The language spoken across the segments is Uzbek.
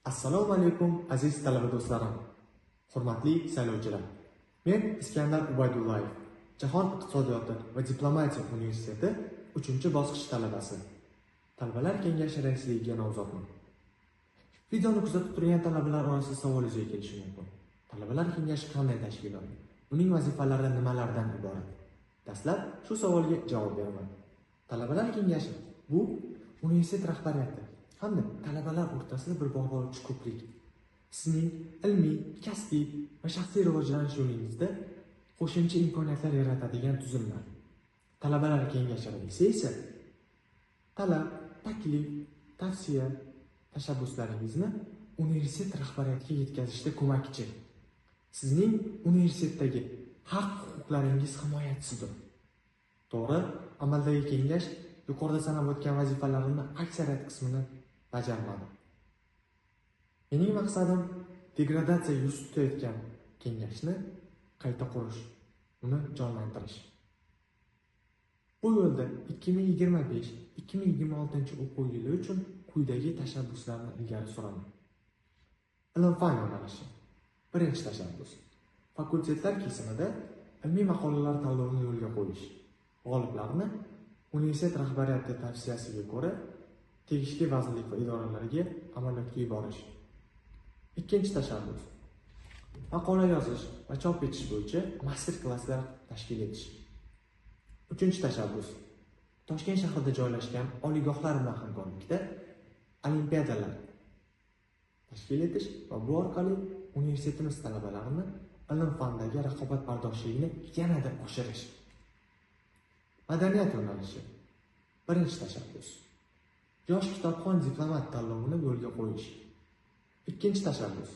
Assalomu alaykum, aziz talaba do'stlarim, hurmatli saylovchilar. Men Iskandar Ubaydullayev, Jahon iqtisodiyoti va diplomatiya universiteti 3-bosqich talabasi. Talabalar kengashi raisligiga nomzodman. Videoni kuzatib turgan talabalar orasida savol yuzaga kelishi mumkin. Talabalar kengashi qanday tashkilot? Uning vazifalari nimalardan iborat? Dastlab shu savolga javob beraman. Talabalar kengashi bu universitet rahbariyati hamda talabalar o'rtasida bir bog'lovchi ko'prik. Sizning ilmiy, kasbiy va shaxsiy rivojlanish yo'lingizda qo'shimcha imkoniyatlar yaratadigan tuzilma. Talabalar kengashi raisi esa talab, taklif, tavsiya, tashabbuslaringizni universitet rahbariyatiga yetkazishda ko'makchi. Sizning universitetdagi haq-huquqlaringiz himoyachisidir. To'g'ri, amaldagi kengash yuqorida sanab o'tgan vazifalarimni aksariyat qismini bajarmadi. Mening maqsadim degradatsiya yuz tutayotgan kengashni qayta qurish, uni jonlantirish. Bu yo'lda 2025-2026 o'quv yili uchun quyidagi tashabbuslarni ilgari suraman. Ilm-fan yo'nalishi. Birinchi tashabbus. Fakultetlar kesimida ilmiy maqolalar tanlovini yo'lga qo'yish. G'oliblarni universitet rahbariyati tavsiyasiga ko'ra tegishli vazirlik va idoralarga amaliyotga yuborish. Ikkinchi tashabbus. Maqola yozish va chop etish bo'yicha master-klasslar tashkil etish. Uchinchi tashabbus. Toshkent shahrida joylashgan oliygohlar bilan hamkorlikda olimpiadalar tashkil etish va bu orqali universitetimiz talabalarini ilm-fandagi raqobatbardoshligini yanada oshirish. Madaniyat yo'nalishi. Birinchi tashabbus. Yosh kitobxon diplomat tanlovini yo'lga qo'yish. Ikkinchi tashabbus.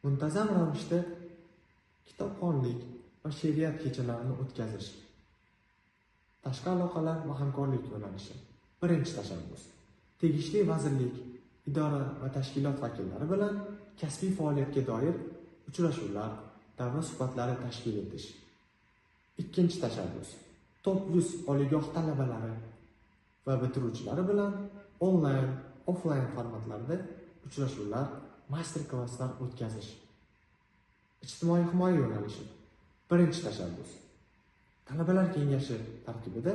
Muntazam ravishda kitobxonlik va she'riyat kechalarini o'tkazish. Tashqi aloqalar va hamkorlik yo'nalishi. Birinchi tashabbus. Tegishli vazirlik, idora va tashkilot vakillari bilan kasbiy faoliyatga doir uchrashuvlar, davra suhbatlari tashkil etish. Ikkinchi tashabbus. Top 100 oliygoh talabalari va bitiruvchilari bilan onlayn, offlayn formatlarda uchrashuvlar, master-klasslar o'tkazish. Ijtimoiy himoya yo'nalishi. Birinchi tashabbus. Talabalar kengashi tarkibida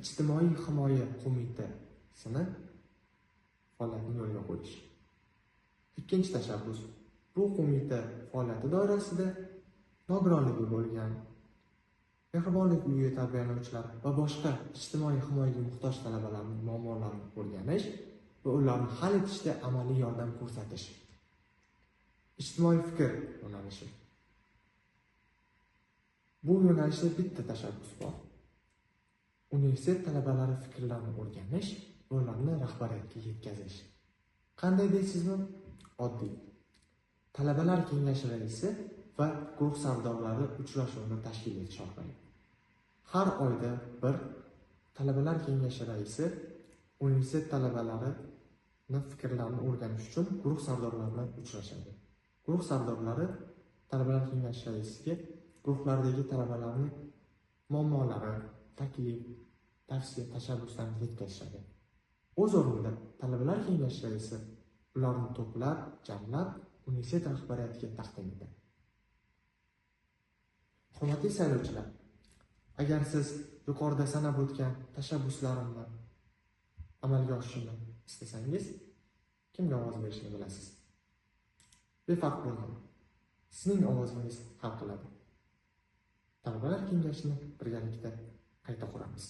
ijtimoiy himoya qo'mitasini faoliyatini yo'lga qo'yish. Ikkinchi tashabbus. Bu qo'mita faoliyati doirasida nogironligi bo'lgan, mehribonlik uyi tarbiyalanuvchilar va boshqa ijtimoiy himoyaga muhtoj talabalarning muammolarini o'rganish va ularni hal etishda amaliy yordam ko'rsatish. Ijtimoiy fikr yo'nalishi. Bu yo'nalishda bitta tashabbus bor. Universitet talabalari fikrlarini o'rganish va ularni rahbariyatga yetkazish. Qanday deysizmi? Oddiy. Talabalar kengashi raisi va guruh sardorlari uchrashuvini tashkil etish orqali. Har oyda bir talabalar kengashi raisi universitet talabalarini fikrlarini o'rganish uchun guruh sardorlari bilan uchrashadi. Guruh sardorlari talabalar kengashi raisiga guruhlardagi talabalarning muammolari, taklif, tavsiya, tashabbuslarini yetkazishadi. O'z o'rnida talabalar kengashi raisi ularni to'plab, jamlab universitet rahbariyatiga taqdim etadi. Hurmatli saylovchilar, agar siz yuqorida sanab o'tgan tashabbuslarimni amalga oshirishni istasangiz, kimga ovoz berishni bilasiz. Befarq bo'lmang. Sizning ovozingiz hal qiladi. Talabalar kengashini birgalikda qayta quramiz.